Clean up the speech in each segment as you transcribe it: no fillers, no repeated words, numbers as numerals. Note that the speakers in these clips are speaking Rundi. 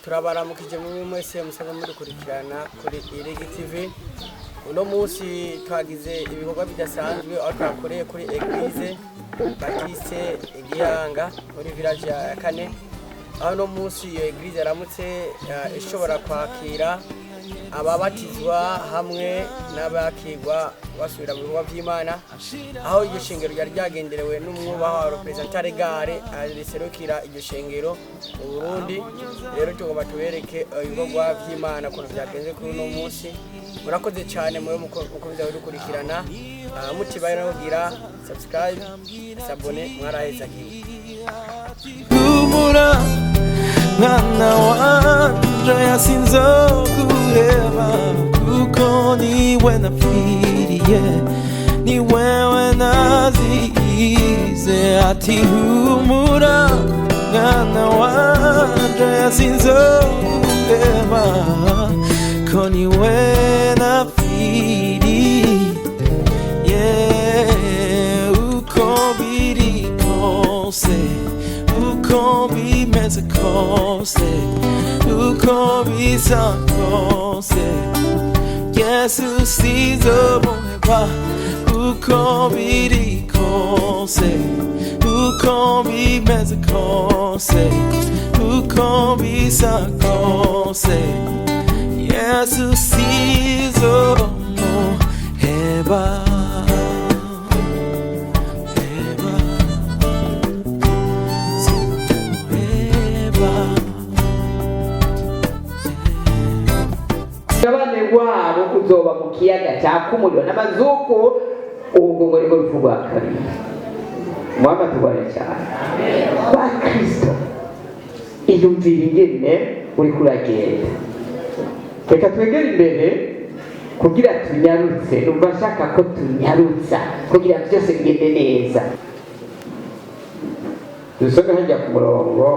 Turabaramukije muri mwese musanzwe mudukurikirana kuri Irigi TV. Uno munsi twagize ibikorwa bidasanzwe aho twakoreye kuri Église Baptiste Igihanga muri village ya kane, aho uno munsi iyo église yaramutse ishobora kwakira ababatizwa hamwe n'abakirwa basubira mu bikorwa by'Imana, aho iryo shengero ryari ryagenderewe n'umwubahwa wa représentant légal riserukira iryo shengero mu Burundi. Rero tugomba tubereke ibikorwa by'Imana ukuntu byagenze kuri uno munsi. Murakoze cyane mwe mukomeza kudukurikirana. Mutibaye no kugira subscribe, s'abonner, mwarahezagiwe. Humura mwana wanje, sinzoguheba, kuko niwe napfiriye, ni wewe nazize. Ati humura mwana wanje, sinzoguheba, ko niwe napfiriye. Uko biri kose, uko bimeze kose, uko bisa kose, Yesu sizomuheba. Uko biri kose, uko bimeze kose, uko bisa kose, Yesu sizomuheba. Heba, sizomuheba. Umugabane wabo uzoba mu kiyaga cyaka umuriro n'amazuku. Ubwo ngo nibwo rupfu rwa kabiri. Mwama tubane cyane ba Kristo. Iyumvira ingene uriko uragenda. Reka twegere imbere kugira tunyarutse. Numva nshaka ko tunyarutsa kugira byose bigende neza. Dusome hajya ku murongo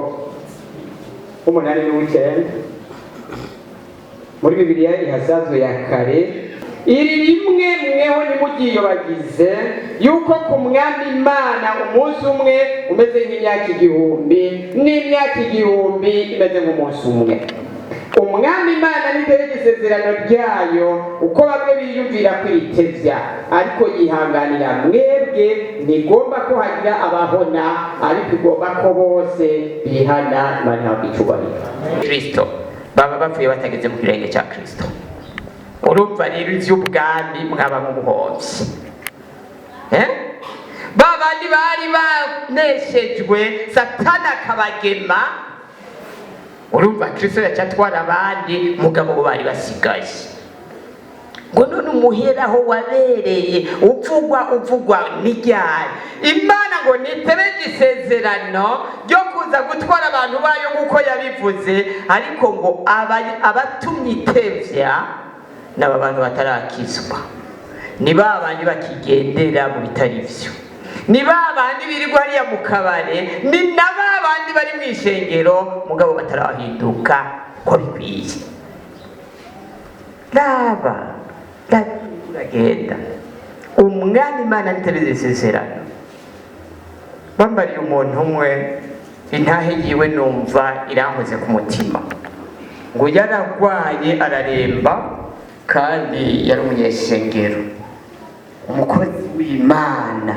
w'umunani n'uw'icyenda muri Bibiliya ihasazwe ya kare. Iri rimwe mweho ntimugiyobagize yuko ku Mwami Imana umunsi umwe umeze nk'imyaka 1000, n'imyaka 1000 imeze nk'umunsi umwe. Umwami Imana nitereka isezerano ryayo uko bamwe biyumvira kwiritevya, ariko yihanganira mwebwe, ntigomba ko hagira abahona, ariko igomba ko bose bihana. Imana ihabwa icubahiro. Kristo baba bapfuye batageze mu kirenge cya Kristo. Urumva rero ivy'ubwami mwaba mubuhomvye. Eh? Ba bandi bari baneshejwe, Satani akabagema, urumva Kristo yaca atwara abandi, mugabo bo bari basigaye. Ngo none umuheraho wabereye uvugwa n'iryari? Imana ngo nitebeje isezerano ryo kuza gutwara abantu bayo nk'uko yabivuze, ariko ngo abatumye itevya n'aba bantu batarakizwa, ni ba bandi bakigendera mu bitari vyo, ni ba bandi birirwa hariya mu kabare, ni na ba bandi bari mu ishengero mugabo batarahinduka ko bikwiye. Raba uragenda. Umwami Imana nitebeze isezerano. Bambariye umuntu umwe intahe yiwe, numva irankoze ku mutima. Ngo yaragwaye araremba, kandi yari umunyeshengero, umukozi w'Imana.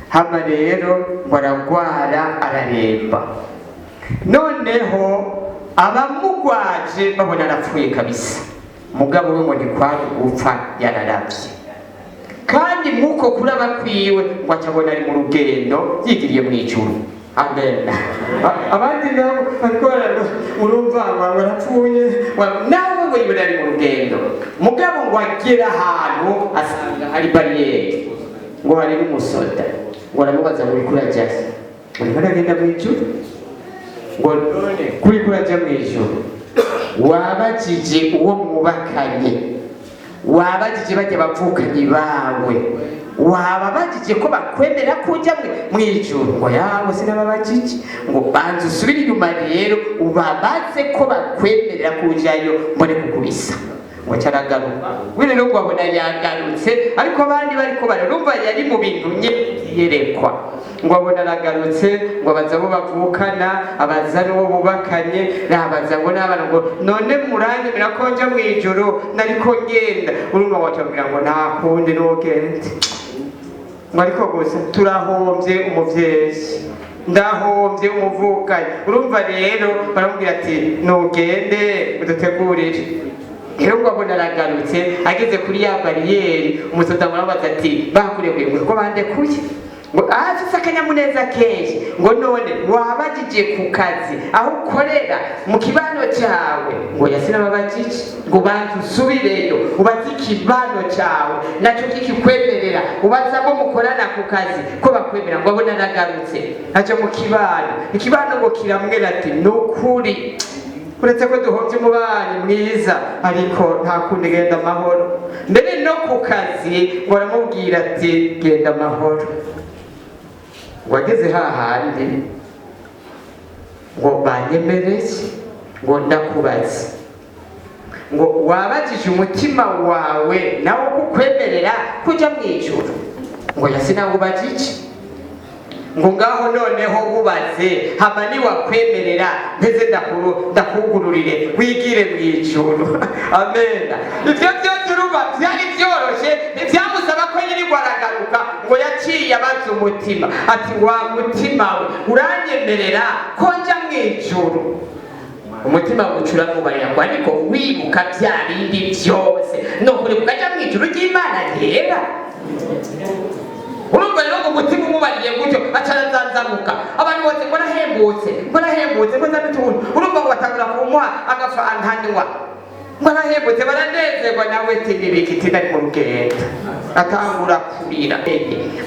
Hama rero ngo aragwara araremba, noneho abamugwaje babona arapfuye kabisa. Mugabo we ngo ntikwari gupfa, yararavye, kandi mwuko kuraba kwiwe ngo acabona ari mu rugendo yigiriye mu ijuru. Amen. Abandi nabo bariko urumva ngo arapfuye, nawe ngo yibona ari mu rugendo. Mugabo ngo agera ahantu asanga hari bariyeri, ngo hari n'umusoda. Ngo aramubaza ngo uriko uraja he? Ngo ndiko ndagenda mu ijuru. Ngo none kuriko uraja mu ijuru, wabajije uwo mwubakanye, wabajije bajya bavukanyi bawe, wababajije ko bakwemera ko ujya mu ijuru? Ngo yawe sinababajije. Ngo banza usubire inyuma rero ubabaze ko bakwemerera ko ujyayo, mbone kukubisa. Ngo caragaruka we rero ngo abona yagarutse, ariko abandi bariko bararumva yari mu bintu yerekwa. Ngo abona aragarutse, ngo abaza abo bavukana, abaza n'uwo bubakanye, nabaza ngo n'abana, ngo none muranyemera ko nja mw'ijuru nariko ngenda? Urumva ngo acabwira ngo nta kundi n'ugende, ngo ariko gusa turahombye umuvyeyi, ndahombye umuvukanyi. Urumva rero baramubwira ati nugende udutegurire. Rero ngo abona aragarutse, ageze kuri ya bariyeri, umusoda murabaza ati bakurekuye? Ngo bandekuye. Ngo afise akanyamuneza kenshi. Ngo none wabajije ku kazi aho ukorera mu kibano cyawe? Ngo yasinababajije. Ngo banza usubireyo ubaze ikibano cyawe nacyo kikikwemerera, ubaze abo mukorana ku kazi ko bakwemera. Ngo abona aragarutse, aca mu kibano, ikibano ngo kiramwera ati nukuri uretse ko duhombye umubanyi mwiza, ariko nta kundi, genda amahoro. Mbere no ku kazi ngo aramubwira ati genda amahoro. Wageze hahandi ngo banyemereye. Ngo ndakubaze, ngo wabajije umutima wawe nawe kukwemerera kuja mu ijuru? Ngo yasinawubajije. Ngo ngaho noneho wubaze, hama niwakwemerera mpeze ndakugururire wigire mu ijuru. Amena. Ivyo byose urumva vyari vyoroshe, ntivyamusaba ko yirirwa aragaruka. Ngo yaciye abaza umutima ati wa mutima we, uranyemerera ko nja mu ijuru? Umutima gucura mubarira ngo ariko wibuka bya bindi byose no kureka ukaja mu ijuru ry'Imana ryera. Urumva rero ngo umutima umubariye gutyo, acarazanzamuka. Abantu bose ngo arahembutse, ngo arahembutse, ngo nzane utuntu. Urumva ngo batangura kumuha agafantanywa, ngo arahembutse, baranezerwa. Nawe tinibiki tinari mu rugendo, atangura kurira.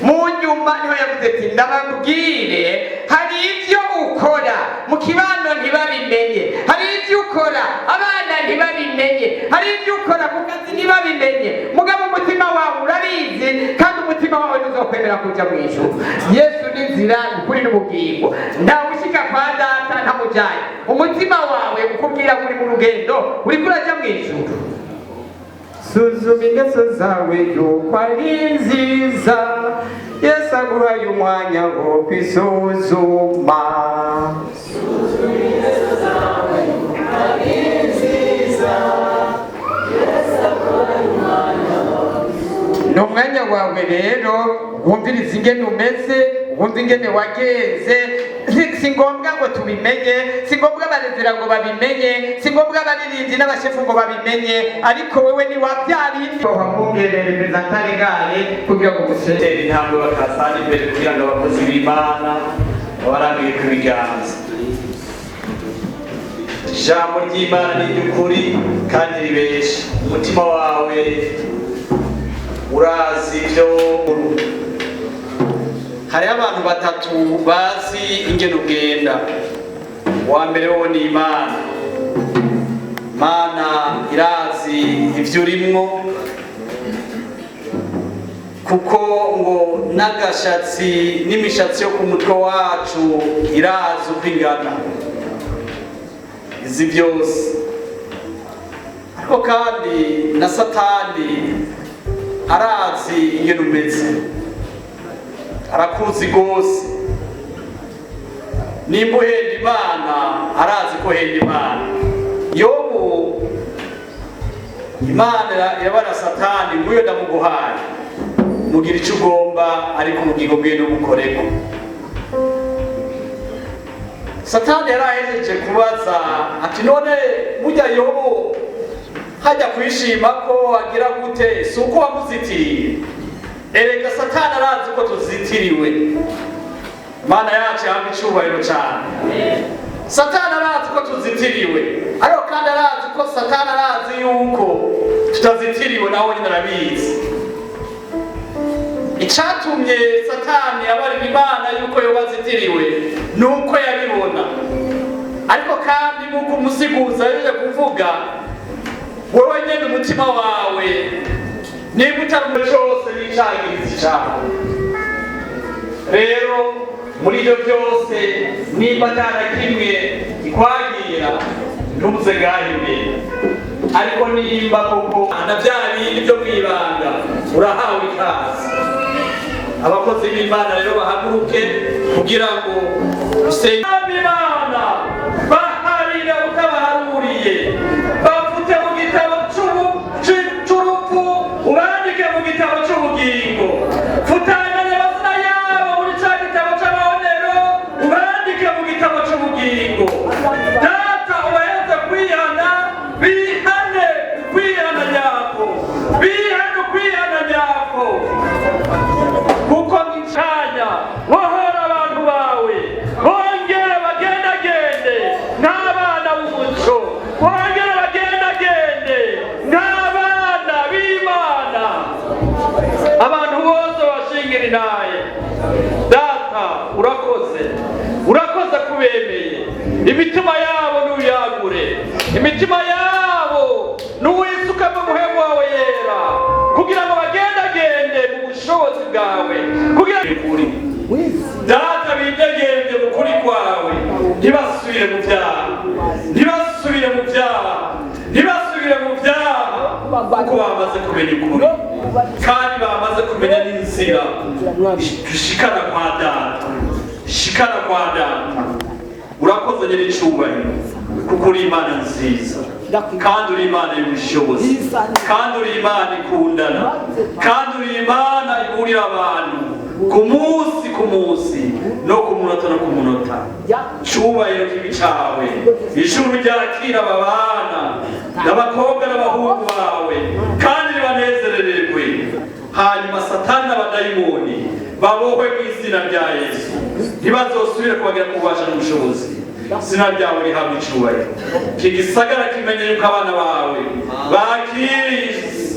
Mu nyuma niho yavuze ati ndababwire, hari ibyo ukora mu kibano ntibabimenye, hari ibyo ukora abana ntibabimenye, hari ibyo ukora ku kazi ntibabimenye, mugabo umutima wawe urabizi, kandi umutima wawe ntuzokwemera kuja mu ijuru. Yesu ni inzira, ukuri n'ubugingo, ntawe ushika kwa Data ntamujanye. Umutima wawe ukubwira ko uri mu rugendo, uriko uraja mu ijuru. Suzuma ingeso zawe yuko ari nziza, Yesu aguhaye umwanya wo kwisuzuma. Ni umwanya wawe rero wumviriza ingene umeze, wumva ingene wagenze. Si ngombwa ngo tubimenye, si ngombwa abarezera ngo babimenye, si ngombwa abaririmbyi n'abashefu ngo babimenye, ariko wewe ni wa bya bindi wamwongerera representant kugira ngo gusere Tera intambwe bakasana imbere kugira ngo abakozi b'Imana babarambike ku biganza. Ijambo ry'Imana ni iry'ukuri kandi ribesha. Umutima wawe urazi ibyo. Hariho abantu batatu bazi ingene ugenda. Uwa mbere wo ni Imana. Imana irazi ivyo urimwo, kuko ngo n'agashatsi n'imishatsi yo ku mutwe wacu irazi uko ingana, izi byose. Ariko kandi na Satani arazi ingene umeze, arakuzi rwose. Nimba uhenda Imana, arazi ko uhenda Imana. Yobu, Imana irabara Satani nguyo ndamuguhaye, mugira icyo ugomba, ariko ubugingo bwiwe ntubukoreko. Satani yarahejeje kubaza ati none burya Yobu hajya kwishima ko agira gute, si uko wamuzitiriye? Erega Satani arazi ko tuzitiriwe. Imana yacu yamba icubahiro cyane. Satani arazi ko tuzitiriwe, ariko kandi arazi ko Satani arazi yuko tutazitiriwe, nawe nyine arabizi. Icatumye Satani abarira Imana yuko yoba azitiriwe ni uko yabibona. Ariko kandi nk'uko umusiguzi yaje kuvuga, wowe nyene umutima wawe niba utari cyose n'icagirizi cawe. Rero muri ibyo byose, nimba ata na kimwe ikwagira, ntuze ngaho imbere. Ariko nimba koko na bya bindi byo mwibanga, urahawe ikaze. Abakozi b'Imana rero bahaguruke kugira ngo usenge Imana. Baharira utabaharuriye, bafute mu gitabo c'urupfu, ubandike mu gitabo c'ubugingo. Futanganya amazina yabo muri ca gitabo c'amahonero, ubandike mu gitabo c'ubugingo. Data, ubaheze kwihana, bihane kwihana nyako, bihane kwihana nyako, kuko nk'icanya bohora abantu bawe, bongere bagendagende nk'abana b'umuco, bongere bagendagende nk'abana b'Imana. Abantu bose bashingira intaye. Data, urakoze, urakoze kubemeye. Imitima yabo nuyagure, imitima yabo nuwisukamo muhemu wawe yera, kugira ngo bagendagende mu bushobozi bwawe, kugira kuri Data bidegembye mu kuri kwawe, ntibasubire mu byaha, ntibasubire mu byaha, ntibasubire mu byaha, kuko bamaze kumenya ukuri kandi bamaze kumenya n'inzira dushikana kwa Data, shikana kwa Data. Urakoze nyine icyubahiro, kuko uri Imana nziza, kandi uri Imana y'ubushobozi, kandi uri Imana ikundana, kandi uri Imana iburira abantu ku munsi ku munsi, no ku munota no ku munota. Cyubahiro kibi cawe. Ijuru ryakira aba bana n'abakobwa n'abahungu bawe kandi ribanezerererwe. Hanyuma Satani n'abadayimoni babohwe mu izina rya Yesu, ntibazosubire kubagira ku bubasha n'ubushobozi. Izina ryawe rihabwa icyubahiro. Iki gisagara kimenye yuko abana bawe bakiriye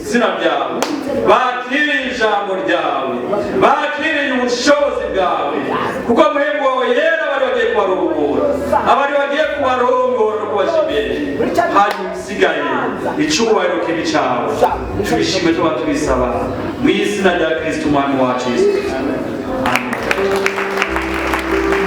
izina ryawe, bakiriye ijambo ryawe, bakiriye ubushobozi bwawe, kuko muhembu wawe yera bari bagiye kubarongora, abari bagiye kubarongora no kubasha imbere. Hanyuma usigaye icyubahiro kibi cyawe. Tubishime tuba tubisaba mu izina rya Kristo Umwami wacu Yesu. Amen.